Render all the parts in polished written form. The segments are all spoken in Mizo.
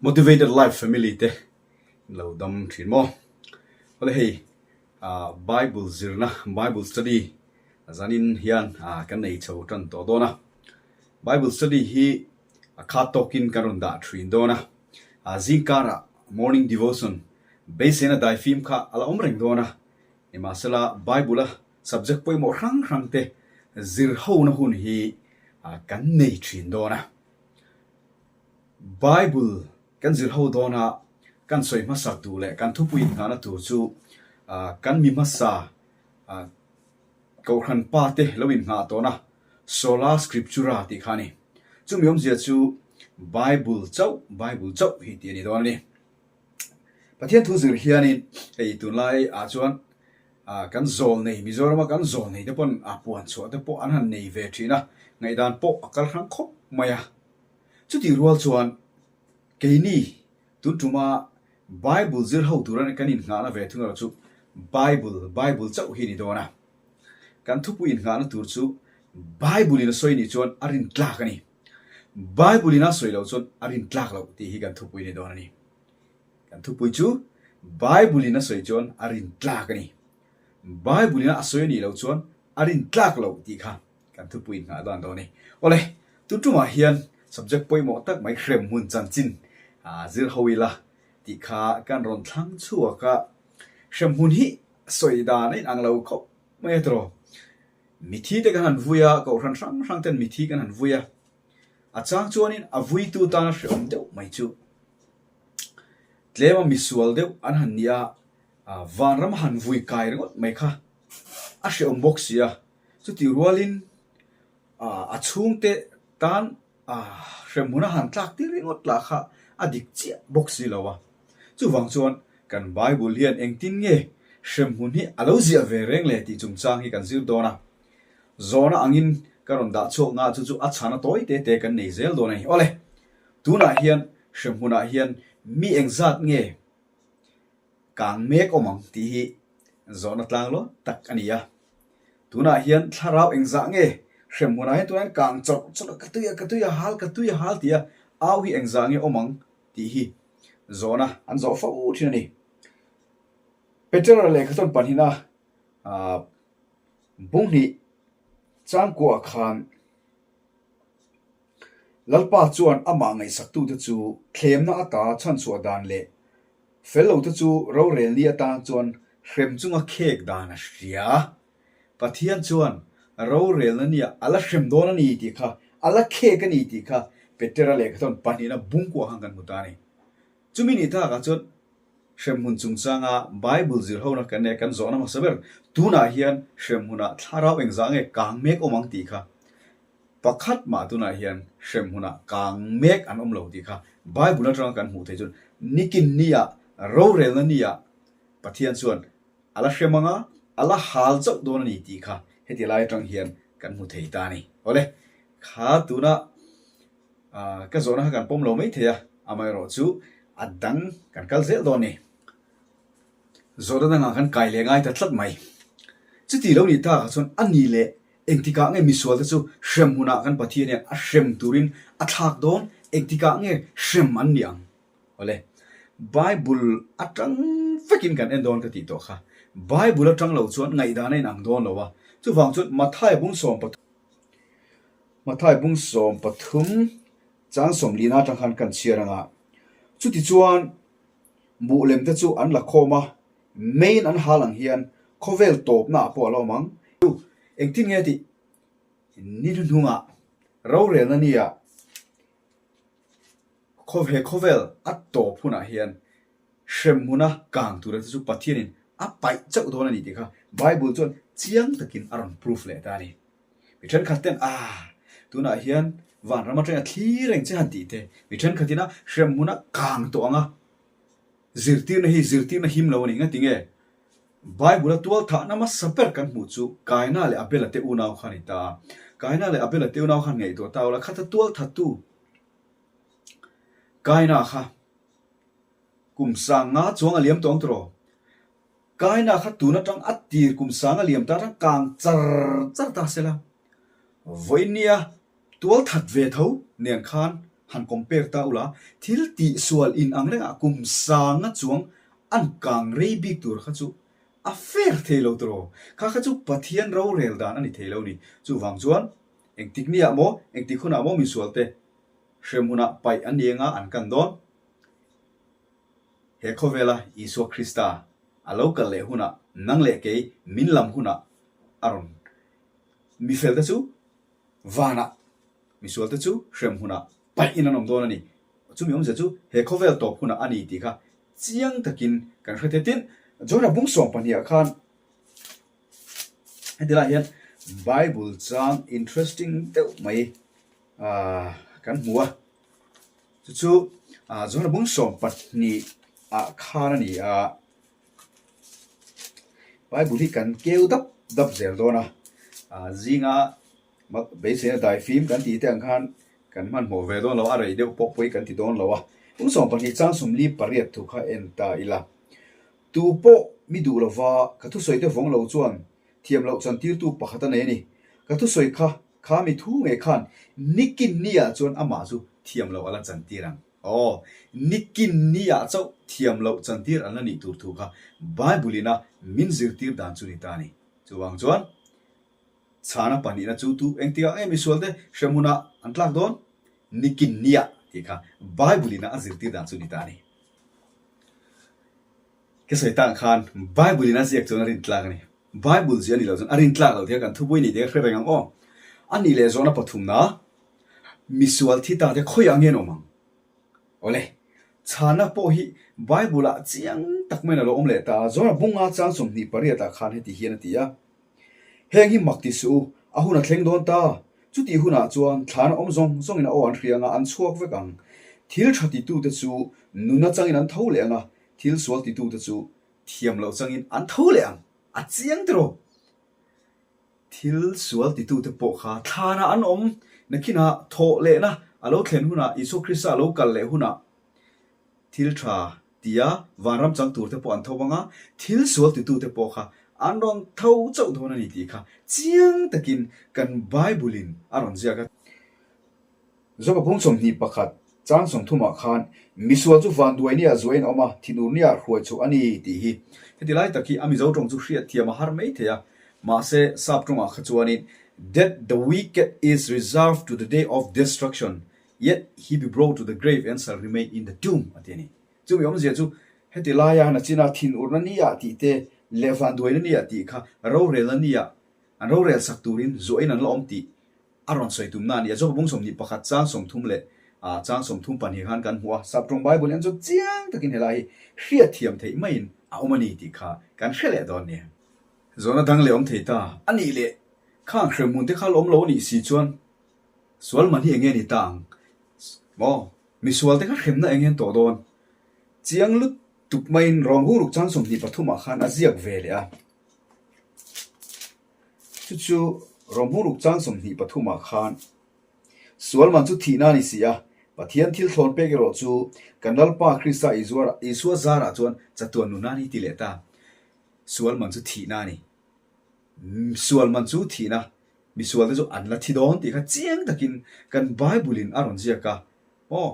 Motivated Life Family te lo dam thin maw? Awle hei Bible zirna, Bible study zanin hian kan nei chho tan tawh dawn a. Bible study hi a khat tawkin kan rawn dah thin dawn a. Zingkarah morning devotion beiseina daifim kha a la awm reng dawn a. Nimahsela Bible a subject pawimawh hrang hrang te zir hona hun hi kan nei thin dawn a. Bible kan zir ho dawn a, kan sawi hmasak duh leh kan thupui inngahna tur chu kan mi hmasa Kohhran pa te lo inngah tawn a, Sola Scriptura tih kha a ni. Chumi awmzia chu Bible chauh, Bible chauh hi tih a ni dawn a ni. Pathian thu zir hianin hei tunlai ah chuan kan zawl nei, Mizorama kan zawl nei te pawn a puan chhuah te pawh an han nei ve thin a, ngaihdan pawh a kal hrang khawp mai a. Chutih rual chuan keini tun tuma Bible zir ho tura kan innghahna ve thung erawh chu Bible, Bible chauh hi a ni dawn a. Kan thupui innghahna tur chu Bible in a sawi nih chuan a rintlak a ni. Bible in a sawi loh chuan a rintlak loh tih hi kan thupui a ni dawn a ni. Kan thupui chu Bible in a sawi chuan a rintlak a ni. Bible in a sawi a nih loh chuan a rintlak loh tih kha kan thupui in nghah dan dawn a ni. Awle, tun tumah hian subject pawimawh tak mai hremhmun chanchin zir ho ila tih kha kan rawn thlang chhuak a. Hremhmun hi sawi dan a inang lo khawp mai a tiraw. Mithi te kan han vui a, kohhran hrang hrang ten mithi kan han vui a, a chang chuanin a vuitu tana hreawm deuh mai chu tlema misual deuh an han ni a, vanram a han vui kai ringawt mai kha a hreawm bawk si a, chutih rualin a chhungte tan hremhmun a han tlak tir ringawt lah kha a dik chiah bawk si lo a. Chuvang chuan kan Bible hian engtin nge hremhmun hi a lo ziah ve reng le tih chungchang hi kan zir dawn a. Zawhna angin ka rawn dah chhuak nga chu chu a chhana tawi te te kan nei zel dawn a ni. Awle, tunah hian hremhmunah hian mi engzat nge kang mek awm ang tih hi zawhna tlang law tak a ni a. Tunah hian thlarau engzah nge hremhmunah hian tunah hian kang chawrh chawrh a, ka tui a, ka tui a hal, ka tui a hal tih a au hi engzah nge awm ang tih hi zawhna an zawh fo thin a ni. Petera lehkha chuan pahnihna bunghnih changkuah khan Lalpa chuan amah ngaihsaktute chu thlemna ata chhanchhuah dan leh fel lote chu rorelni atan chuan hrem chunga khek dan a hria. Pathian chuan rorelna nia a la hrem dawn a ni tih kha, a la khek a ni tih kha Petera lehkha chuan pahnihna bungkuah khan kan hmu ta a ni. Chumi ni takah chuan hremhmun chungchanga Bible zirhona kan nei a, kan zawhna hmasa ber tunah hian hremhmunah thlarau engzah nge kang mek awm ang tih kha Pakhat mah tunah hian hremhmunah kang mek an awm lo tih kha Bible atanga kan hmuh theih chuan nikin niah rorelna niah Pathian chuan a la hrem anga a la hal chauh dawn a ni tih kha heti lai atang hian kan hmu thei ta a ni. Awle, kha tuna ka zawhna kha kan pawm lo mai thei a, amaherawhchu a dang kan kal zel dawn a ni. Zawhna dangah kan kai leh ngai ta tlat mai. Chuti lo nih takah chuan a ni leh engtikah nge misual te chu hrem hunah kan Pathian hian a hrem turin a thlak dawn, engtikah nge hrem an ni ang? Awle, Bible atang vekin kan en dawn ka tih tawh kha. Bible atang lo chuan ngaihdan a inang dawn lo a. Chuvang chuan Matthai bung Matthai bung 13 chang 14 atang khan kan chhiar ang a. Chutichuan Buh lem te chu an la khawm a, main an hal ang hian khawvel tawpna ah pawh a la awm ang. Engtin nge tih ni hnuhnungah rorelna ni ah he khawvel a tawp hunah hian hremhmuna kang tura te chu Pathianin a paih chauh dawn a ni tih kha Bible chuan chiang takin a rawn proof leh ta a ni. Mi thenkhat ten ah tunah hian vanram atanga thli reng che han tih te, mi thenkhatin a hremhmun a kang tawh ang a, zirtirna hi zirtirna him lo a ni. Engati nge? Bible a tual thahna hmasa ber kan hmuh chu Kaina leh Abela te unau kha a ni ta a. Kaina leh Abela te unau khan ngaihtuah ta ula, khata tual thattu Kaina kha kum 50 chuang a liam tawh ang tiraw? Kaina kha tun atang a tir kum sang a liam ta atang kang char char ta sela, vawinia tual that ve tho nen khan han compare ta ula, thil tihsual in ang rengah kum sanga chuang an kang rei bik tur kha chu a fair thei lo tawh. Kha kha chu Pathian rorel dan a ni thei lo ni. Chuvang chuan engtik niah maw, engtik hunah maw misualte hrem hunah paih an ni anga an kan dawn. He khawvela Isua Krista a lo kal leh hunah nang leh kei min lam hunah a rawn mifelte chu vanah misualte chu hrem hunah paih in an awm dawn a ni. Chumi awmzia chu he khawvel tawp hunah a ni tih kha chiang takin kan hre thei. Tin, Jonah bung sawm pahniha khan heti lai hian Bible chang interesting deuh mai kan hmu a. Chu chu Jonah bung 12 ah khan a ni a. Bible hi kan keu dap dap zel dawn a, zinga beiseina daifim kan tih te ang khan kan hmanhmawh ve dawn lo a, rei deuh pawh pawi kan ti dawn lo a. Kum 12 chang 48 thu kha en ta ila. Tu pawh mi duh lova ka thusawi te vawng lo chuan thiam loh chantirtu pakhat a nei a ni. Ka thusawi kha kha mi thu ngei khan nikin niah chuan amah chu thiam loh a la chantir ang. Aw, nikin niah chauh thiam loh chantir an la nih tur thu kha Bible ina min zirtir dan chu ni ta a ni. Chuvang chuan chhana pahnihna chu tu engtikah nge misualte hremhmunah an tlak dawn? Nikin niah tih kha Bible ina a zirtir dan chu ni ta a ni. Ka sawi tak khan Bible in a ziak chuan a rin tlak a ni. Bible ziah a nih loh chuan a rin tlak loh tih kha kan thupui ni tih ka hre reng ang aw. A nih leh zawhna pathumna misual thi ta te khawiah nge an awm ang? Awle, chhana pawh hi Bible ah chiang tak maiin a lo awm leh ta a. Zawhna bunga chang 28 ah khan heti hian a ti a, Heng hi mak ti suh u, a hun a thleng dawn ta. Chutih hunah chuan thlana awm zawng zawngin a aw an hria anga an chhuak vek ang. Thil tha titute chu nun atangin an tho leh ang a, Thil sual titute chu thiam loh changin an tho leh ang, a chiang tiraw? Thil sual titute pawh kha thlanah an awm, nakinah thawh lehna a lo thlen hunah, Isua Krista a lo kal leh hunah thil tha tia vanram chang turte pawh an tho ang a, thil sual titute pawh kha an rawn tho chauh dawn a ni tih kha chiang takin kan Bible-in a rawn ziak a. Joba bung 21 chang 30 ah khan misual chu vanduai nia zuain a awm a, thinur nia hruai chhuah a ni tih hi. Heti lai tak hi a Mizo tawng chu hriat thiam a har mai thei a, mahse sap tawngah kha chuanin That the wicked is reserved to the day of destruction, yet he be brought to the grave and shall remain in the tomb a ti a ni. Chumi awmzia chu heti laia nachina thinurna nia tih te leh vanduaina nia tih kha rorelna nia an rorel sak turin zuain an la awm tih A rawn sawi tumna a ni a, Joba bung 21 chang 30 leh chang 32 khan kan hmu a, Saptawng Bible hian chu chiang takin helai hi hriatthiam theih maiin a awm a ni tih kha kan hre leh dawn nia. Zawhna dang leh awm thei ta a nih leh khang hremhmun te kha la awm lo a nih si chuan sual man hi eng nge ni ta ang maw? Misual te kha hremna eng nge an tawh dawn? Chiang lutuk maiin Rawnguruk chang 23 ah khan a ziak ve leh a. Chu chu Rawhmuruk chang 23 ah khan sual man chu thihna a ni si a, Pathian thil thlawn pek erawh chu kan Lalpa Krista Isua zarah chuan chatuan nuna a ni ti leh ta. Sual man chu thihna a ni. Sual man chu thihna, misual te chu an la thi dawn tih kha chiang takin kan Bible in a rawn ziak a. Aw,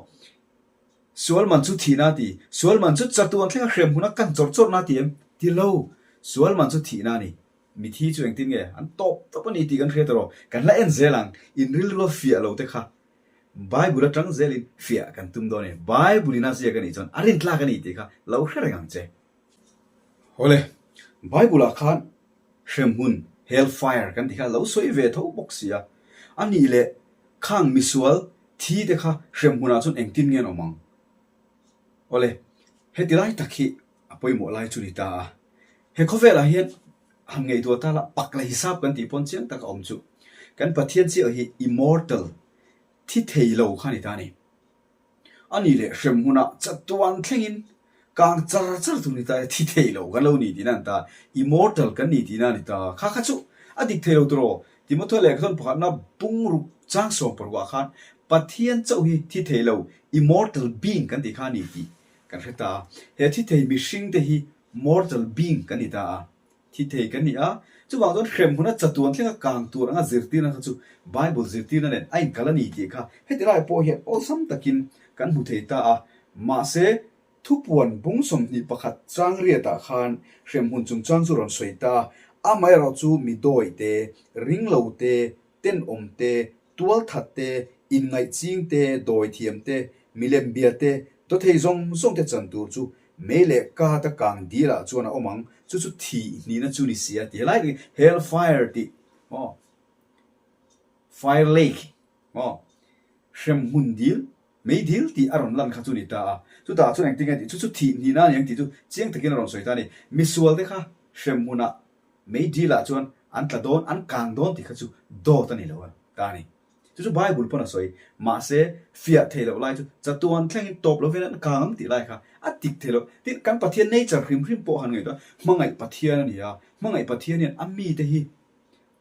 sual man chu thihna a ti. Sual man chu chatuan thlenga hrem hmuna kan chawrh chawrhna a ti em? Ti lo. Sual man chu thihna a ni. Mithi chu engtin nge an tawp tawp a ni tih kan hria tawh rawh. Kan la en zel ang, in rilrua fiah lo te kha Bible atang zelin fiah kan tum dawn a ni. Bible in a ziak a nih chuan a rintlak a ni tih kha lo hre reng ang che. Awle, Bible ah khan hremhmun, hell fire, kan tih kha lo sawi ve tho bawk si a. A nih leh khang misual thi te kha hremhmunah chuan engtin nge an awm ang? Awle, heti lai tak hi a pawimawh lai chu ni ta a. He khawvelah hian han ngaihtuah ta la, pak la hisap kan tih pawn chiang tak a awm chu. Kan Pathian chiah hi immortal, thi thei lo kha a ni ta a ni. A nih leh hrem hunah chatuan thlengin kang char char tur ni ta e, thi thei lo kan lo ni tihna a ni ta, immortal kan ni tihna a ni ta. Kha kha chu a dik thei lo tiraw? Timothy lehkhathawn pakhatna bungruk chang 16 ah khan Pathian chauh hi thi thei lo, immortal being kan tih kha a ni tih kan hre ta a. He thi thei mihring te hi Mortal being kan ni ta a, thi thei kan ni a. Chuvang chuan hremhmuna chatuan thlenga kang tur anga zirtirna kha chu Bible zirtirna nen a inkal a ni tih kha heti lai pawh hian awlsam takin kan hmu thei ta a. Mahse, thupuan bung 21 chang riatah khan hremhmun chungchang chu rawn sawi ta a, amaherawh chu mi dawi te, ringlo te, tenawm te, tualthat te, inngaih ching te, dawi thiam te, milem bia te, dawthei zawng zawng te chan tur chu mei leh kat a kang dil ah chuan a awm ang, chu chu thih hnihna chu ni si a ti helai tak hi hell fire tih maw fire lake maw hremhmun dil mei dil tih a rawn lan kha chu ni ta a, chutah chuan engtin nge tih chu chu thih hnihna a ni ang tih chu chiang takin a rawn sawi ta a ni, misual te kha hremhmun ah Mei dil ah chuan an tla dawn, an kang dawn tih kha chu dawt a ni lo a ta a ni. Chu chu Bible pawn a sawi. Mahse, fiah thei loh lai chu chatuan thlengin tawp lovin an kang ang tih lai kha a tik thei lo. Tin, kan Pathian nature hrim hrim pawh han ngaihtuah a, hmangaih Pathian a ni a, hmangaih Pathian hian a mite hi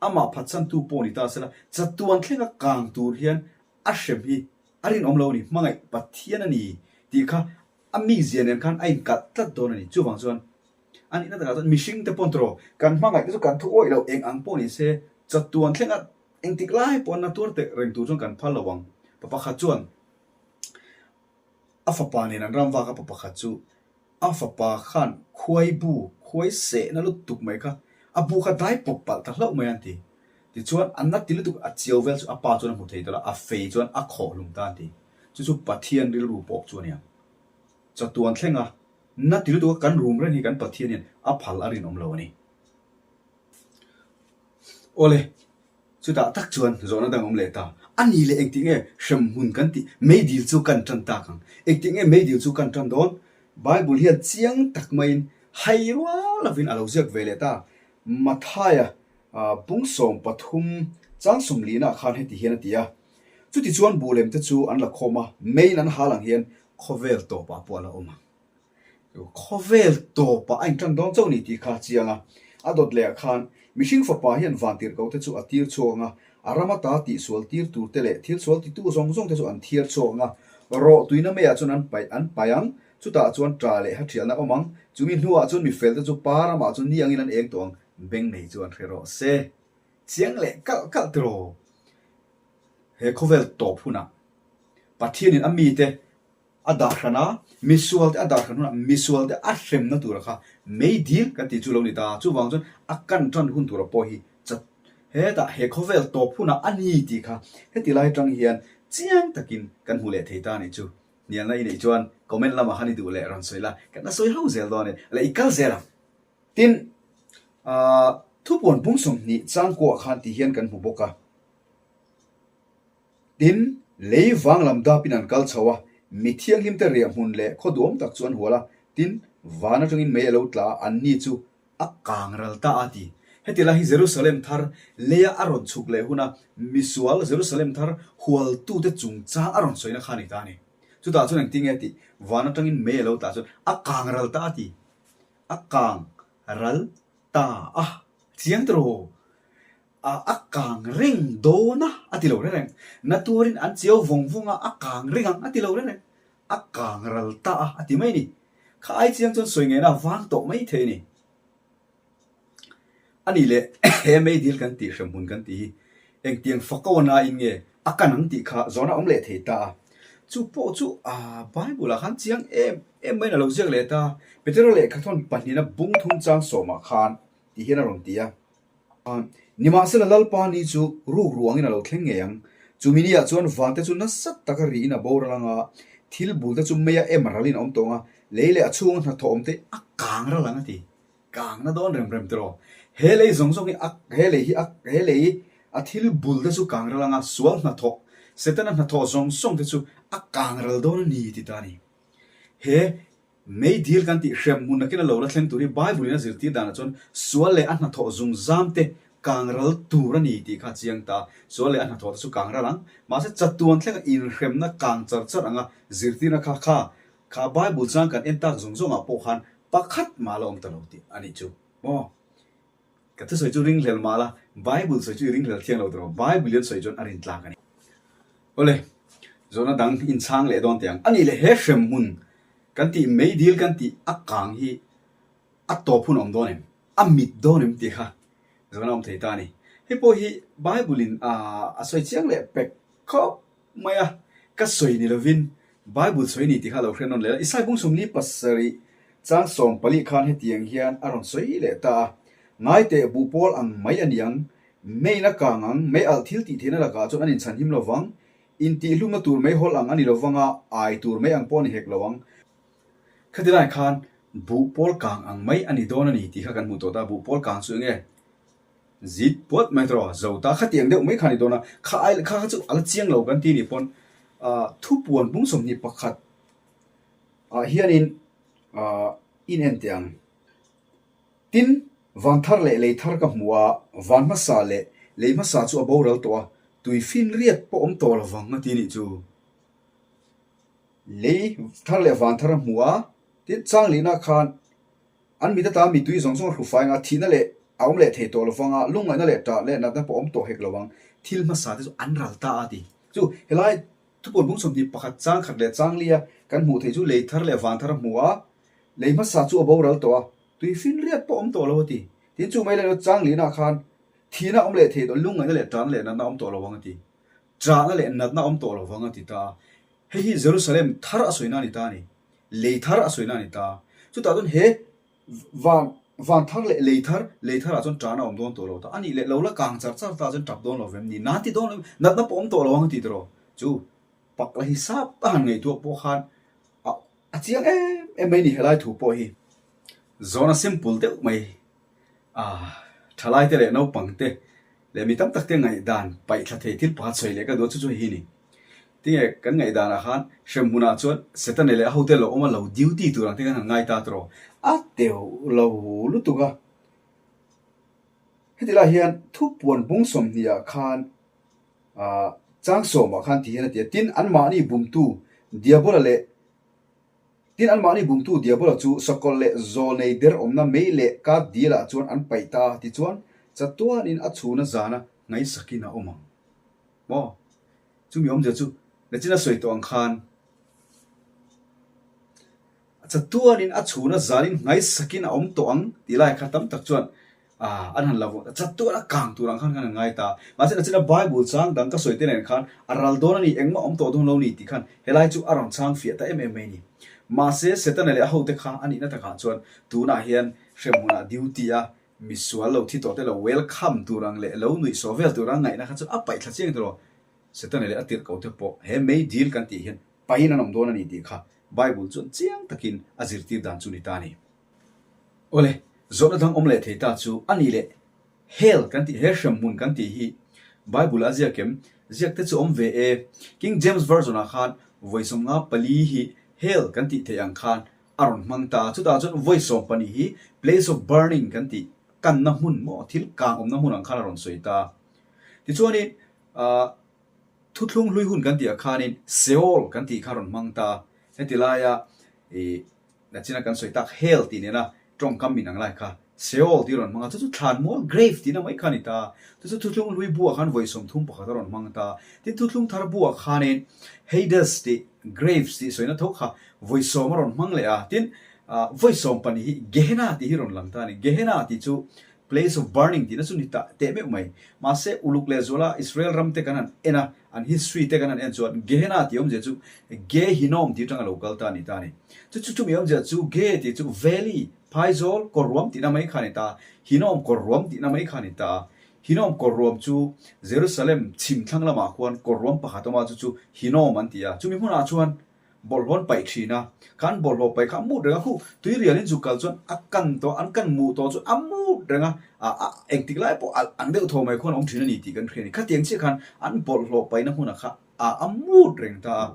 amah phatsantu pawh ni ta sela, chatuan thlenga kang tur hian a hrem hi a rinawm lo a ni, hmangaih Pathian a ni tih kha a mizia nen khan a inkalh tlat dawn a ni. Chuvang chuan A nihna takah chuan mihring te pawn tawh kan hmangaih te chu kan thu awih loh eng ang pawh ni se chatuan thlenga engtik lai pawh an la tuar teh reng tur chuan kan phal lo ang. Pa pakhat chuan a fapa nen an ram vak a, pa pakhat chu a fapa khan khuai bu, khuai sehna lutuk mai kha a bu kha dai pawp palh ta hlauh mai a an ti. Tichuan a na ti lutuk a chiau vel chu a pa chuan a hmu thei ta lo, a fei chuan a khawh hlum ta a an ti. Chu chu Pathian rilru pawp chu a ni ang. Chatuan thlenga Na ti lutuk a kan rum reng hi kan Pathian hian a phal a rinawm lo a ni. Awle, chutah tak chuan zawhna dang awm leh ta. A ni leh engtik nge hremhmun kan tih meidil chu kan tan tak ang? Engtik nge meidil chu kan tan dawn? Bible hian chiang tak maiin hai rual lovin a lo ziak ve leh ta. Mathaia bung 13 chang sawmlihnaah khan heti hian a ti a, Chutichuan buhlem te chu an la khawm a, meiin an hal ang hian khawvel tawpah pawh a la awm ang. Khawvel tawpah a intan dawn chauh ni tih kha a chiang a. A dawt lehah khan mihring fapa hian vantirhkoh te chu a tir chhuak ang a, a ram ata tihsual tir tur te leh thil sual titu zawng zawng te chu an thiar chhuak ang a, rawh tuina meiah chuan an paih an paih ang, chutah chuan ṭa leh ha ṭhialna a awm ang, chumi hnuah chuan mi fel te chu pa ramah chuan ni angin an eng tawh ang, beng nei chu an hre rawh se. Chiang leh kalh kalh tiraw? He khawvel tawp hunah Pathianin a mite a dah hran a, misualte a dah hran hunah misualte a hremna tura kha meidil kan tih chu lo ni ta. Chuvang chuan a kan tan hun tura pawh hi chat hetah he khawvel tawp hunah a ni tih kha heti lai atang hian chiang takin kan hmu leh thei ta a nih chu. Hnialna i neih chuan comment lamah khan i duh leh rawn sawi la, kan la sawi ho zel dawn e, leh i kal zel ang. Tin, aah thupuan pung 20 changkuah khan ti hian kan hmu bawk a. Tin, lei vang lam dapin an kal chho a, mi thianghlimte riah hmun leh khaw duhawm tak chu an hual a, tin, van atangin mei a lo tla a, anni chu a kang ral ta a ti. Heti lai hi Jerusalem thar leia a rawn chhuk leh huna misual Jerusalem thar hualtute chungchang a rawn sawina kha a ni ta a ni. Chutah chuan engtin nge tih, van atangin mei a lo tla chuan a kang ral ta a ti. A kang ral ta a, chiang tawh. A a kang reng dawn a, a ti lo reng reng. Na tuarin an chiau vawng vawng a, a kang reng ang, a ti lo reng reng. A kang ral ta a, a ti mai a ni. Kha ai chiang chuan sawi ngaihna a vang tawh mai thei a ni. A nih leh he meidil kan tih hremhmun kan tih hi engtiang fako nain nge a kan ang tih kha zawhna awm leh thei ta a. Chu pawh chu Bible ah khan chiang em em maiin a lo ziak leh ta. Petera lehkhathawn pahnihna bung thum chang sawmah khan ti hian a rawn ti a. Nimahsela Lalpa ni chu ruk ruangin a lo thleng ngei ang. Chumi niah chuan vante chu nasa taka riin a boral ang a, thil bulte chu meia em ralin a awm tawh ang a, lei leh a chhunga hnathawh awmte a kang ral ang a ti. Kang na dawn rem rem tiraw? He lei zawng zawng hi a, he lei hi a, he lei a thil bulte chu kang ral ang a, sual hnathawh, Setana hnathawh zawng zawng te chu a kang ral dawn a ni ti ta a ni. He Meidil kan tih hrem hmun nakin a lo la thleng tur hi Bible in a zirtir danah chuan sual leh a hnathawh zung zam te kang ral tur a ni tih kha a chiang ta. Sual leh a hnathawh te chu kang ral ang. Mahse chatuan thlenga inhremna kang char char anga zirtirna kha kha kha Bible chang kan en tak zawng zawngah pawh khan pakhat mah la awm ta lo tih a nih chu maw. Ka thusawi chu ringhlel mah la, Bible sawi chu i ringhlel thiang lo tawh. Bible hian sawi chuan a rintlak a ni. Awle, zawhna dang inchhang leh dawn teh ang. A nih leh he hrem hmun kan tih meidil kan tih a kang hi a tawp hun a awm dawn em? A mit dawn em tih kha. Zawhna awm thei ta a ni. Hei pawh hi Bible in a sawi chiang leh pek khawp mai a, ka sawi ni lovin Bible sawi ni tih kha a lo hre nawn leh a. Isai bung 47 chang 14 khan hetiang hian a rawn sawi leh ta a, Ngaiteh buhpawl ang mai a ni ang, meiin a kang ang, mei alh thil tih theihna lakah chuan an inchhan him lovang, intihhlumna tur mei hawl ang a ni lovang a, ai tur mei ang pawh a ni hek lo ang. Khati lai khan buhpawl kang ang mai a ni dawn a ni tih kha kan hmuh tawh ta, buhpawl kang chu enge zit puat mai tawh zo ta khatiang deuh mai kha a ni dawn a, kha ai kha kha chu a la chiang lo kan ti nih pawn ah thupuan bung 21 ah hianin ah in en teh ang. Tin, van thar leh lei thar ka hmu a, van hmasa leh lei hmasa chu a boral tawh a, tui finriat pawh awm tawh lovang a ti nih chu. Lei thar leh van thar a hmu a, tin Changlina khan an mit ata mitui zawng zawng a hru fai anga thihna leh a awm leh thei tawh lo vang a, lungngaihna leh ṭah leh natna pawh a awm tawh hek lo ang, thil hmasa te chu an ral ta a ti. Chu helai thupuan bung 21 chang khat leh changlia kan hmuh theih chu lei thar leh van thar a hmu a, lei hmasa chu a boral tawh a, tui finriat pawh a awm tawh lo a ti. Tin chu mai leh lo Changlina khan thihna a awm leh thei tawh, lungngaihna leh ṭahna leh natna a awm tawh lo vang a ti. Ṭahna leh natna a awm tawh lo vang a ti ta a. Hei hi Jerusalem thar a sawina a ni ta a ni. Lei thar a sawina a ni ta. Chutah chuan he van van thar leh lei thar, lei tharah chuan ṭahna a awm dawn tawh lo ta. A nih leh lo la kang char char ta chuan ṭap dawn lo vem ni? Nan ti dawn lo, natna pawh awm tawh lo ang a ti tawh. Chu pak la hi sap a han ngaihtuah pawh khan a a chiang em em mai ni helai thu pawh hi. Zawhna simple deuh mai a thalaite leh naupangte leh mi tam tak te ngaihdan paih thla thei thil pakhat sawi leh ka duh a chu chu hei hi ni. Tinge kan ngaihdanah khan hremhmunah chuan Setana leh a hote lo awm a lo duty tur ang te khan han ngai ta tawh a teuh lo lutuk a. Heti lai hian thupuan bung 20 ah khan ah chang sawmah khan ti hian a ti a, tin anmahni bumtu Diabola leh Tin, anmahni bumtu Diabola chu sakawlh leh zawlnei der awmna mei leh kat dilah chuan an paih ta a, tichuan chatuanin a chhuna zana ngaihsakin a awm ang. Maw? Chumi awmzia chu Lachin a sawi tawh ang khan chatuanin a chhuna zanin ngaihsakin a awm tawh ang tih lai kha tam tak chuan Ah, an han la vawt a, chatuan a kang tur ang khan khan an ngai ta. Mahse nachina Bible chang dang ka sawi te nen khan a ral dawn a ni, engmah awm tawh dawn lo ni tih khan helai chu a rawn chang fiah ta em em mai a ni. Mahse Setana leh a hote kha a nihna takah chuan tunah hian hremhmunah duty a misual lo thi tawh te lo welcome tur ang leh lo nuihsawh vel tur ang ngaihna kha chu a paih thla chiang tawh lo. Setana leh a tirhkoh te pawh he mei dil kan tih hian pahin an awm dawn a ni tih kha Bible chuan chiang takin a zirtir dan chu ni ta a ni. Awle, zawhna dang awm leh thei ta chu a nih leh Hell kan tih, he hremhmun kan tih hi Bible a ziak em? Ziak te chu awm ve e. King James Version ah khan vawi 54 hi Hell kan tih theih ang khan a rawn hmang ta a, chutah chuan vawi 12 hi place of burning kan tih kanna hmun maw thil kang awmna hmun ang khan a rawn sawi ta. Tichuanin ah thuthlung hlui hun kan tih ah khanin Seol kan tih kha a rawn hmang ta. Heti laia ih Nachina kan sawi tak Hell tih nena tawngkam min ang lai kha Seol tih a rawn hmang a, chu chu thlanmual, grave, tihna mai kha a ni ta. Chu chu thuthlung hlui buah khan vawi 31 a rawn hmang ta. Tin, thuthlung thar buah khanin Hades tih, graves tih sawina tho kha vawi sawm a rawn hmang leh a. Tin, vawi 12 hi Gehenna tih hi rawn lang ta a ni. Gehenna tih chu place of burning tihna chu ni ta teh meuh mai. Mahse, uluk leh zuala Israel ram te kan han en a, An history te kan han en chuan Gehenna tih awmzia chu Ge Hinnom tih atanga lo kal ta a ni ta a ni. Chu chu chumi awmzia chu Ge tih chu valley, phaizawl, kawrruam tihna mai kha a ni ta a, Hinnom kawrruam tihna mai kha a ni ta a. Hinnom kawrruam chu Jerusalem chhim thlang lamah khuan kawrruam pakhat awm a, chu chu Hinnom an ti a. Chumi hmunah chuan Bawlhhlawh an paih thin a, khan bawlhhlawh paih kha a mut reng a, khu tui rialin zu kal chuan a kan tawh, an kan muh tawh chuan a mut reng a, a engtik lai pawh alh ang deuh thaw mai khuan a awm thin a ni tih kan hria a ni. Khatiang chiah khan an bawlhhlawh paihna hmunah kha a a mut reng ta a.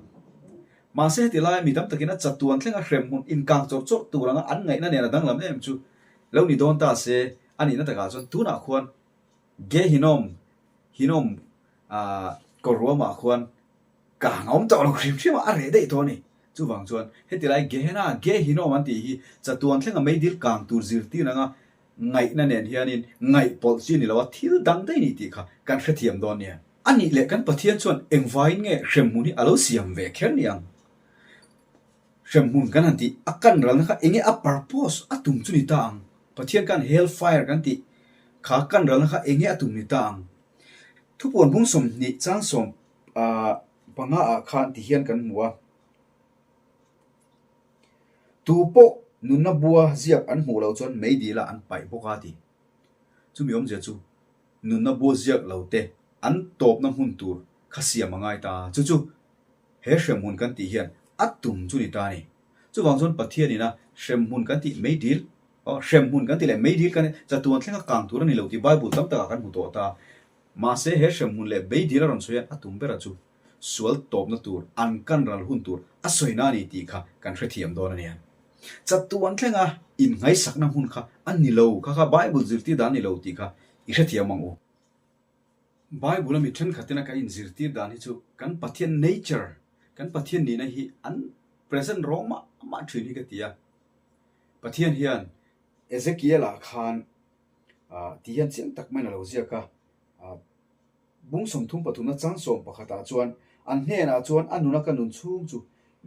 Mahse heti lai mi tam takin a chatuan thleng a hrem hmun inkang chawrh chawrh tur anga an ngaihna nen a danglam em chu lo ni dawn ta se a nihna takah chuan tunah khuan Ge Hinnom, Hinnom, kawrruamah khuan Kang a awm tawh lo hrim hrim a, a reh daih tawh a ni. Chuvang chuan heti lai Gehenna, Ge Hinnom an tih hi chatuan thlenga meidil kang tur zirtir anga ngaihna nen hianin ngaihpawlh chi a ni lo a, thil dang daih a ni tih kha kan hrethiam dawn nia. A nih leh kan Pathian chuan engvaiin nge hremhmun hi a lo siam ve kher ni ang? Hremhmun kan han tih a kan ralna kha enge a purpose, a tum chu ni ta ang? Pathian khan hell fire kan tih. Kha kan ralna kha eng nge a tum ni ta ang? Thupuan bung 20 chang 15 ah khan ti hian kan hmu a. Tu pawh nunna bua ziak an hmuh loh chuan meidil ah an paih bawk a ti. Chumi awmzia chu nunna bua ziak lo te an tawpna hmun tur kha siam a ngai ta. Chu chu he hremhmun kan tih hian a tum chu ni ta a ni. Chuvang chuan Pathianin a hremhmun kan tih meidil, aw hremhmun kan tih leh meidil kan chatuan thlenga kang tur a ni lo tih Bible tam takah kan hmu tawh ta. Mahse he hremhmun leh meidil a rawn sawi hian a tum ber a chu sual tawpna tur, an kan ral hun tur a sawina a ni tih kha kan hrethiam dawn a nia. Chatuan thlenga inngaihsakna hmun kha a ni lo, kha kha Bible zirtir dan a ni lo tih kha i hrethiam ang u. Bible a mi thenkhatin a kan inzirtir dan hi chu kan Pathian nature, kan Pathian nihna hi an present rawng mah mah thin hi ka ti a. Pathian hian Ezekiel-ah khan ti hian chiang tak maiin a lo ziak a, Bung 30 pathumna chang sawm pakhatah chuan an hnenah chuan a nuna ka nun chhung chu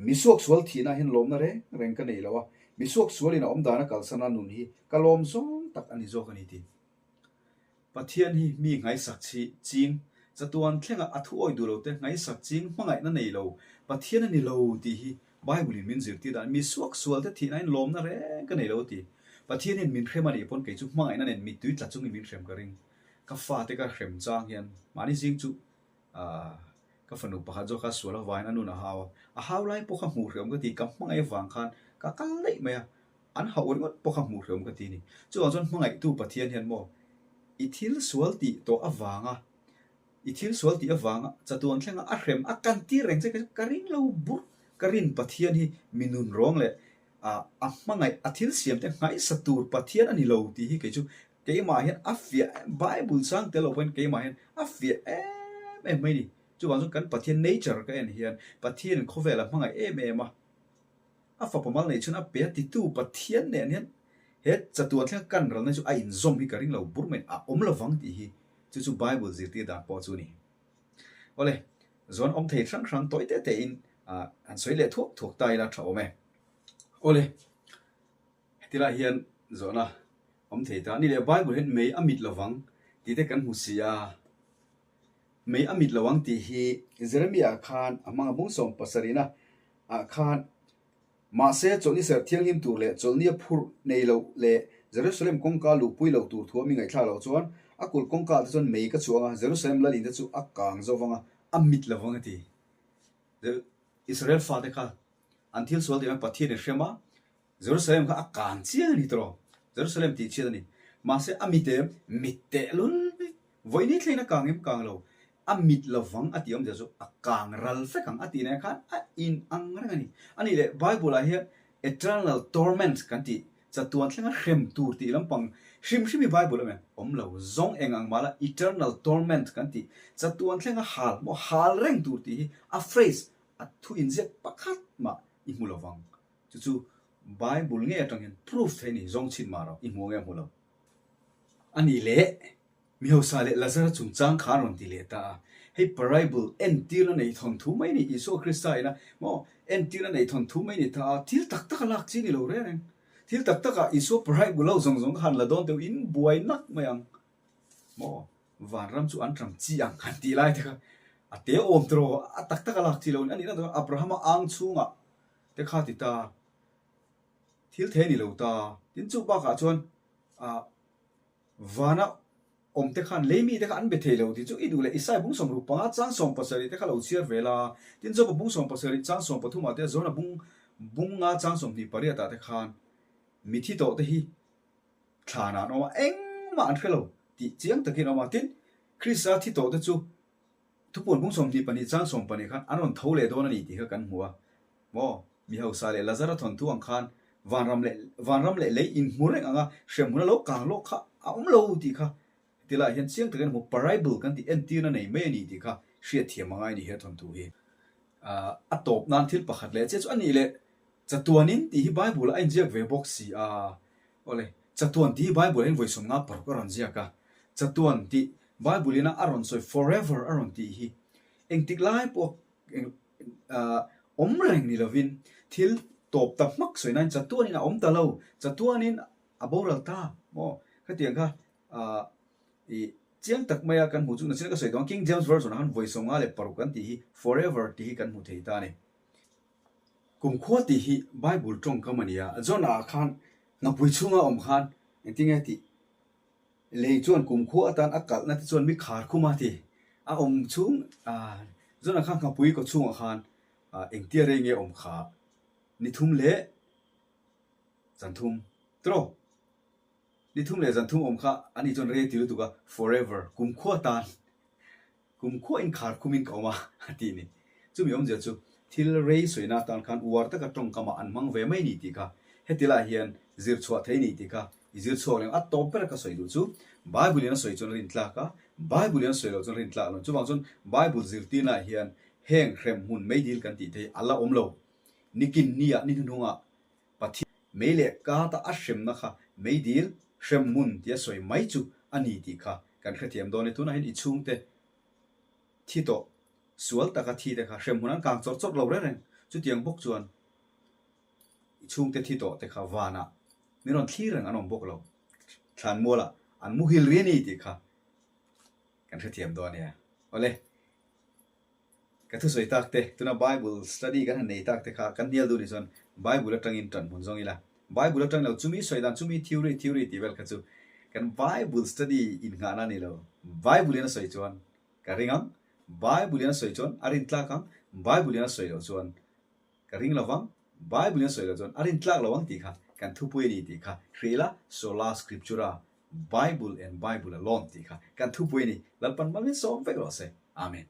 misuaksual thihna hian lawmna reng reng ka nei lo a, misuaksualin a awm dana kalsana nun hi ka lawm zawng tak a ni zawk a ni ti. Pathian hi mi ngaisak chi ching, chatuan thlenga a thu awi duh lo te ngaisak ching hmangaihna nei lo Pathian a ni lo tih hi Bible in min zirtir dan mi suaksual te thihna in lawmna reng ka nei lo a ti. Pathian hian min hrem a nih pawn kei chu hmangaihna nen mittui tla chungin min hrem ka ring. Ka fate ka hrem chang hian mahni zing chu aah ka fanu pakhat zawk kha sual avangin a nun a hau a, a hau lai pawh kha hmuh hreawm ka ti, ka hmangaih avang khan ka kal daih mai a, An hauh ringawt pawh kha hmuh hreawm ka ti ni. Chuvang chuan hmangaihtu Pathian hian maw i thil sual tih tawh avanga, i thil sual tih avanga chatuan thlenga a hrem a kan tir reng che ka ring lo burh. Ka rin Pathian hi mi nun rawng leh a hmangaih a thil siam te nghaisa tur Pathian a ni lo tih hi kei chu keimah hian a fiah Bible chang tel lo pawhin keimah hian a fiah em em mai ni. Chuvang chuan kan Pathian nature ka en hian Pathianin khawvel a hmangaih em em a. A fapa mal neih chhun a pe a titu Pathian nen hian he chatuan thlenga kan ralna chu a inzawm hi ka ring lo bur mai a awm lovang tih hi chu chu Bible zirtir dan pawh chu a ni. Awle, zawn awm thei hrang hrang tawi te te in han sawi leh thuak thuak ta ila tha awm e. Awle, heti lai hian zawhna awm thei ta. Ni leh Bible hian mei a mit lovang tih te kan hmu si a. Mei a mit lo ang tih hi Jeremiah khan a hmang a bung sawm pasarihna ah khan mahse chawlhni serh thianghlim tur leh chawlhnia phurh nei loh leh Jerusalem kawngka luhpui loh tur thu a mi ngaihthlak loh chuan a kulh kawngka ah te chuan mei ka chhuang a, Jerusalem lalin te chu a kang zo vang a, a mit lo vang a ti. Israel fate kha an thil sual tih hian Pathian in hrem a, Jerusalem kha a kang chiang a ni tawh, Jerusalem tih chhiat a ni. Mahse a mit em? Mit teh lul mai. Vawiin thlengin a kang em? Kang lo. A mit lovang a tih awmzia chu a kang ral vek ang a tih nen khan a in ang reng a ni. A nih leh Bible ah hian eternal torment kan tih, chatuan thlenga hrem tur tih lampang hrim hrim hi Bible a awm lo. Zawng eng ang mah la eternal torment kan tih, chatuan thlenga hal maw hal reng tur tih hi a phrase, a thu inziak pakhat mah i hmu lovang. Chu chu Bible ngei atang hian proof theih a ni, zawng chhin mah rawh, i hmu nge hmu lo. A nih leh, mi hausa leh Lazara chungchang kha an rawn ti leh ta a. Hei parable entirna nei thawnthu mai a ni, Isua Krista ina maw entirna nei thawnthu mai a ni ta a, thil tak tak a lak chi a ni lo reng reng. Thil tak takah Isua parable ho zawng zawng kha han la dawn teuh in buai nak mai ang maw, vanram chu an ram chi ang han tih lai te kha a te awm tawh a tak tak a lak chi lo a ni. A nihna takah Abrahama ang chhungah te kha ti ta, thil thei a ni lo ta. Tin chu bakah chuan ah vana awm te khan lei mite kha an be thei lo tih chu i duh leh Isai bung 65 chang 70 te kha lo chhiar ve la. Tin Joba bung 70 chang 13 ah te Jona bung bung nga chang 28 ah te khan mithi tawh te hi thlanah an awm a, engmah an hre lo tih chiang takin a awm a. Tin Krista thi tawh te chu Thupuan bung 22 chang 12 khan an rawn tho leh dawn a ni tih kha kan hmu a. Maw? Mi hausa leh Lazara thawnthu ang khan vanram leh vanram leh lei inhmu reng anga hremhmun a lo kang lawk kha a awm lo tih kha heti laiah hian chiang takin a hmu. Parable kan tih entirna nei mai a ni tih kha hriatthiam a ngai a ni he thawnthu hi. A tawp nan thil pakhat leh chiah chu a nih leh chatuanin tih hi Bible ah a inziak ve bawk si a. Awle, chatuan tih hi Bible ah hian vawi 50 paruk a rawn ziak a. Chatuan tih Bible ina a rawn sawi forever a rawn tih hi engtik lai pawh awm reng ni lovin thil tawp ta hmak sawi nain chatuanin a awm ta lo, chatuanin a boral ta maw? Khatiang kha. I chiang tak maia kan hmuh chu nachina ka sawi tawh ang, King James Version ah khan vawi 56 kan tih hi forever tih hi kan hmu thei ta a ni. Kumkhua tih hi Bible tawngkam a ni a, John ah khan nghapui chhunga awm khan engtinge tih lei chuan kumkhua atan a kalhna te chuan mi khar khum a ti. A awm chhung John ah khan nghapui kaw chhungah khan engtia rei nge awm kha ni thum leh zan thum tawh. Ni thum leh zan thum awm kha a ni chuan rei ti lutuk a, forever, kumkhua tan, kumkhua inkhar khumin ka awm a, a ti ni. Chumi awmzia chu thil rei sawina atan khan uar taka tawngkamah an hmang ve mai ni tih kha heti lai hian zir chhuah thei ni tih kha i zir chhuak leh ang. A tawp ber ka sawi duh chu Bible in a sawi chuan rin tlak a, Bible in a sawi loh chuan rin tlak lo. Chuvang chuan Bible zirtirnaah hian heng hremhmun meidil kan tih te hi a la awm lo. Nikin niah ni hnuhnungah Pathian mei leh kata a hremna kha meidil hremhmun tia sawi mai chu a ni tih kha kan hrethiam dawn e. Tunah hian i chhungte thi tawh, sual taka thi te kha hremhmun an kang chawrh chawrh lo reng reng. Chutiang bawk chuan i chhungte thi tawh te kha vanah min rawn thlir reng an awm bawk lo. Thlanmualah an muhil ri a ni tih kha kan hrethiam dawn nia. Awle. Ka thusawi tak te, tuna Bible study kan han nei tak te kha kan hnial duh nih chuan Bible atangin tan hmun zawng ila. Bible atang lo chumi sawi dan chumi theory theory tih vel kha chu kan Bible study innghahna a ni lo. Bible in a sawi chuan ka ring ang, Bible in a sawi chuan a rin tlak ang, Bible in a sawi loh chuan ka ring lo vang, Bible in a sawi loh chuan a rin tlak lo ang tih kha kan thupui a ni tih kha hrilh a, Sola Scriptura, Bible and Bible alone tih kha kan thupui a ni. Lalpan mal min sawm vek rawh se. Amen.